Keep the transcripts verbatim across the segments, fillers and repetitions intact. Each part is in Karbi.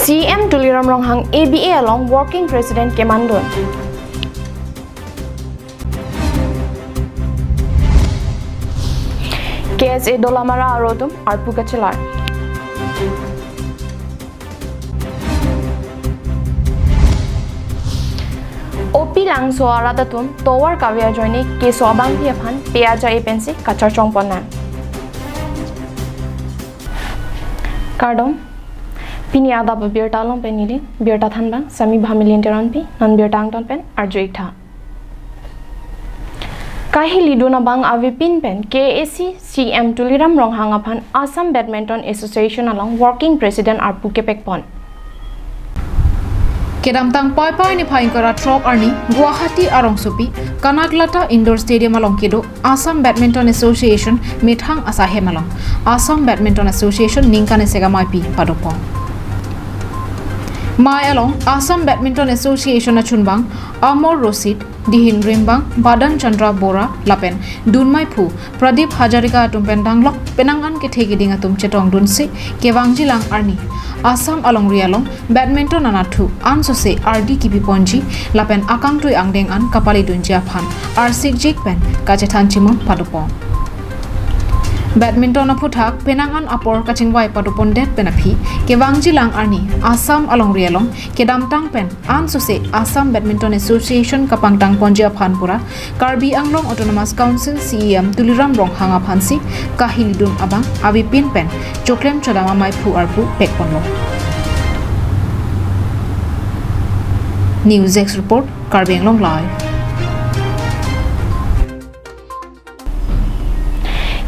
C M Tuliram Ronghang A B A along Working President kemandun. K S A Dolamara aro atum arpu kachelar. O P Langso arat atum tovar kave ajoine keso abangpi aphan pe aja-e pensi kacharchong ponnang. Kardom, pini adap abirta along pen neli birta thanbang Sami Bhamilin Teronpi, non birta angton pen arju-ik tha. Kahilidun abang avepin pen K A A C C M Tuliram Ronghang aphan Assam Badminton Association along Working President arpu kepekpon. Kedamtang Paipai niphai ingkoi ra throk arni Guwahati arongsopi Kanaklata Indoor Stadium along kedo Assam Badminton Association methang asai hem along Assam Badminton Association ningkan isi amaipi padopon. Mai along Assam Badminton Association achunbang Amor Rosit, Dihin Rimbang, Badan Chandra Bora lapen dunmaiphu Pradip Hazarika atum pen danglok penang an kethe kiding atum chetongdunsi kevangjilang arni Assam alongri along badminton anatthu ansose ardi kipiponji lapen akangtui angdeng an kapalidunji aphan arsikjik pen kachethan chimon padopon. Badminton aphuthak penang an apor kachingvai padopondet pen aphi kevangjilang arni Assam alongri along kedamtang pen ansose Assam Badminton Association kapangtangponji aphan pura Karbi Anglong Autonomous Council C E M Tuliram Ronghang aphansi kahilidun abang avepin pen choklem chodam amaiphu arpu pekponlo. News Desk Report, Karbi Anglong Live.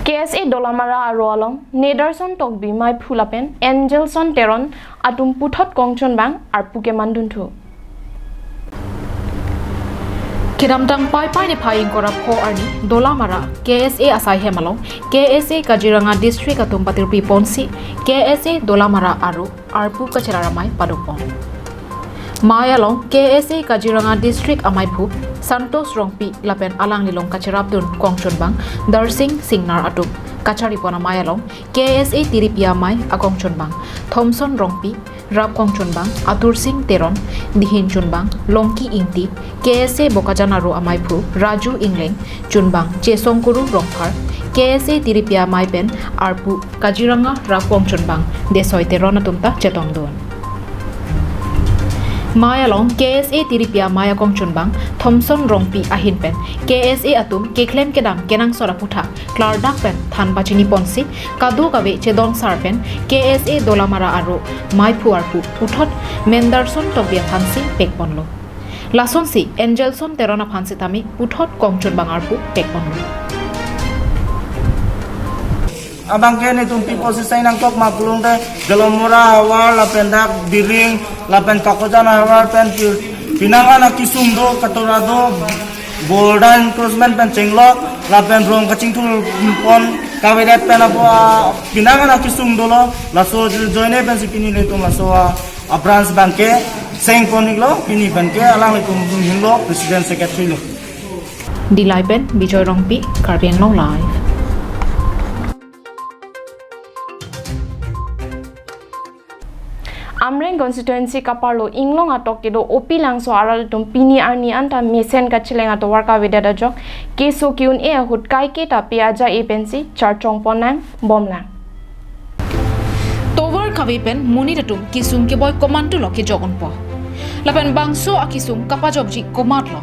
K S A Dolamara aro along Nederson Tokbi maiphu lapen Angelson Teron atum puthot kongchunbang arpu kemandunthu. Kedamtang Paipai niphai ingkoi ra pho arni Dolamara K S A asai hem along K S A Kaziranga District atum patirpi ponsi K S A Dolamara aro arpu kachelar amei padopon. Mai along K S A Kaziranga District amaiphu Santosh Rongpi lapen alanglilong kacherapdun kongchunbang Darsing Singnar atum kacharipon amei along K S A Tiripi amei akongchunbang Thomson Rongpi, rap kongchunbang Atur Sing Teron, dihin chunbang Longki Ingti, K S A Bokajan aro amaiphu Raju Ingleng, chunbang Chesongkuru Rongphar, K S A Tiripi amei pen arpu Kaziranga rap kongchunbang Desoi Teron atum ta chetongdun. Mai along K S A Tiripi amei akongchunbang Thomson Rongpi ahin pen K S A atum keklem kedam kenangsot aphuthak klardak pen than pachiniponsi kadokave chedonsar pen K S A Dolamara aro maiphu arpu puthot Mendarson Tokbi aphansi pekponlo. Lasonsi Angelson Teron aphan sitame puthot kongchunbang arpu pekponlo. Abangke netum pi posi sai nangkok ma pulung te Dolamara havar lapen dak Diring lapen Kakojan havar pen pi-, pinang an akesung do, katora do, border encroachment pen chenglok lapen rong kachingthur pon kavedet pen apo a pinang an akesung dolo, laso ajoine pensi pini netum laso a, a branch abangke seng pon-iklo, pini abangke alanglitum hinlo president secretary lo. Dillai pen Bijoy Rongpi, Karbi Anglong Live. Amreng constituency kaparlo Inglong atok kedo O P Langso arat atum pini arni anta mesen kacheleng atovar kavedet ajok keso ke-un-e ahut kaiketa pe aja-e pensi charchong ponnang bomlang. Tovar kave pen monit atum kesung keboi komantulo kejok unpo. Lapen bangso akesung kapajokji komatlo.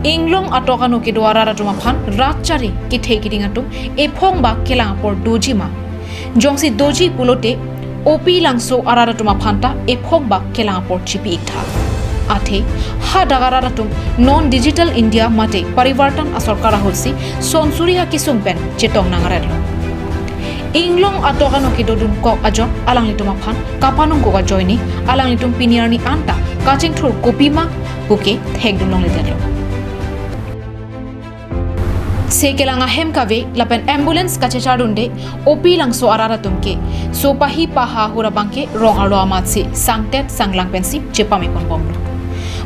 Inglong atok ano kedo arat atum aphan rat chari kethe kiding atum ephong bak kelang apor doji ma. Jongsi doji pulote O P Langso arat atum aphan ta ephong bak kelang apor chipi-iktha. Athe hadak arat atum non digital India mate parivartan asorkar ahutsi sonsuri akesung pen chetong nangaretlo. Inglong atok ano kedodun kok ajok alanglitum aphan kapanung kok ajoine alanglitum pini arni anta kachingthur kopima puke thekdun longledetlo. Se kelang ahem kave lapen ambulance kachechardunde O P Langso arat atum ke sopahi paha ahut abangke rong arlo amatsi sangtet sanglang pensi chepame ponbomlo.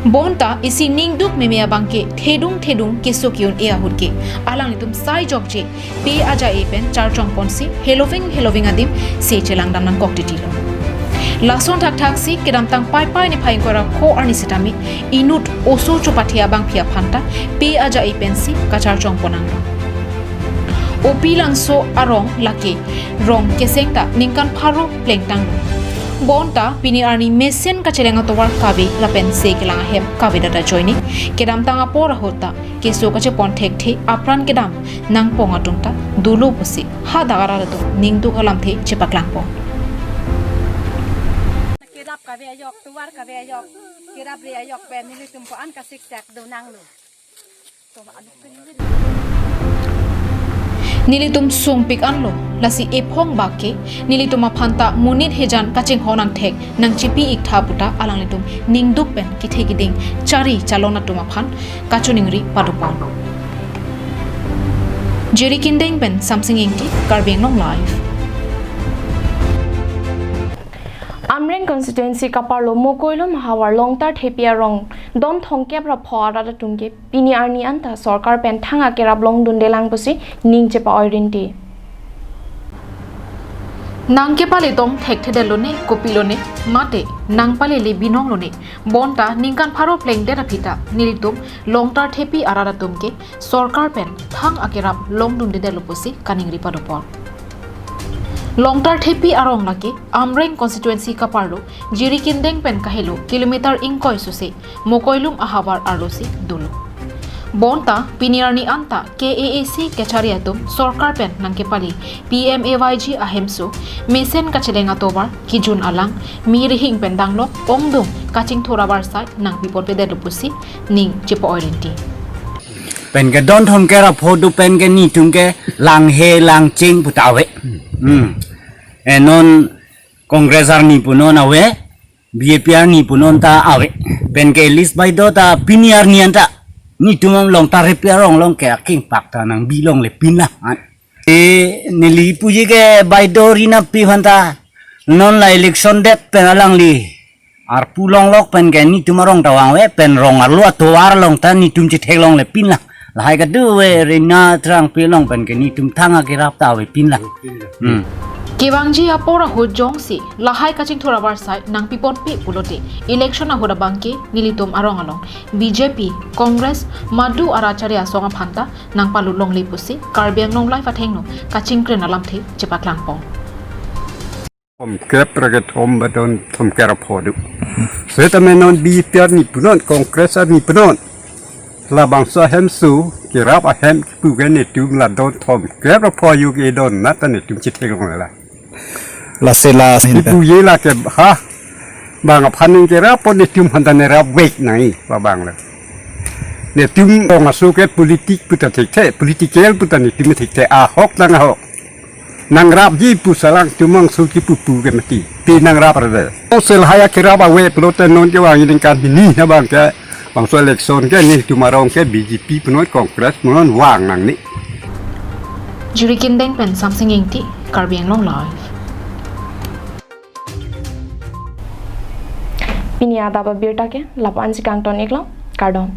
Bonta isi ningduk meme abangke thedung thedung keso ke-un-e ahut ke alanglitum sai jokje pe aja-e pen charchong ponsi heloving heloving adim se chelangdam nangkok titilo. Lason thakthaksi kedamtang Paipai niphai ingkoi ra kho arni sitame inut oso chopathe abangpi aphanta pe aja-i pensi kacharchongpon nanglo. Opilangso arong lake rong keseng ta ningkan pharo plengtanglo. Bonta pini arni mesen kacheleng atovar kave lapen se kelang ahem kavedet ajoine kedamtang apor ahut ta keso kachepon thekthe apran kedam nangpong atum ta dolo pusi hadak arat atum ningduk alamthe chepaklangpon. Kerap kave ajok, tovar kave ajok, kerap re ajok pen nelitum ko-an kasiksak do nanglo. Nelitum sungpik anlo, lasi ephong bak ke nelitum aphanta monit hejan kachinghon angthek nangchipi-iktha puta alanglitum ningduk pen kethe keding chari chalon atum aphan kachiningri padopon. Jirikindeng pen Samsing Ingti, Karbi Anglong Live. Amreng constituency kaparlo Mokoilum ahavar Longtar Thepi arong don thomkep ra pho arat atum ke pini arni anta sorkar pen thang akerap longdundelang pusi ning chepa-oi rinti. Nangkepale tong thekthedetlo ne, kopilo ne, mate nangpalele binonglo ne, bonta ningkan pharo plengdet aphi ta nelitum Longtar Thepi arat atum ke sorkar pen thang akerap longdundedetlo pusi kaningri padopon. Longtar Thepi arong lake Amreng constituency kaparlo Jirikindeng pen kahelo kilometer ingkoi sose Mokoilum ahavar arlosi dolo. Bonta pini arni anta K A A C kachari atum sorkar pen nangkepale P M A Y G ahemso mesen kacheleng atovar kijun alang mi rihing pen danglok ongdung kachingthur avarsai nangpiponpedetlo pusi ning chepa-oi rinti. Pen ke don thomkep ra pho do pen ke netum ke langhe langcheng puta ave. Hmm. Eh, non Congress arni punon ave, B J P arni punon ta ave. Pen ke Lis baideo ta pini arni anta netum Longtar Thepi arong along ke akengpak ta nangbi longle pinlang. E neli puji ke baideo Rina Pi aphanta non la election det pen alangli arpu longlok pen ke netum arong ta vangve pen rong arlo atovar along ta netum chetheklongle pinlang. Lahai kado ave Rina Trangpi along pen ke netum thang akerap ta ave pinlang. Hmm. Kevangji apor ahut jongsi lahai kachingthur avarsai nangpiponpe pulote election ahut abang ke nelitum arong along B J P, Congress, madu arat chari asong aphanta nangpalut longle pusi Karbi Anglong Live athengno kachingkren alamthe chepaklangpon. Thomkep ra kethom ba don thomkep ra pho do. Setame non B J P arni punon, Congress arni punon. Labangso ahemso kerap ahem kipu ke netum la don thomkep ra pho yo ke don nat ta netum chetheklongle. Lasi la hinta. Kipu ye la ke ha. Bang aphan ning kerap pon netum aphanta nerap vek nai pa bang le. Netum rong aso ke politik puta thekthe, political puta netum thekthe ahok nang ahok. Nangrapji pu salang tumang so kipu pu ke mati. Pi nangrap rede. O se lahai akerap ave pulote non kevang ningkan hini na bang ke bangso election ke netum arong ke B J P punon Congress punon vang nangne. Jirikindeng pen Samsing Ingti, Karbi Anglong Live. Pini adap abirta ke lapu-ansi kangton-iklo, kardom.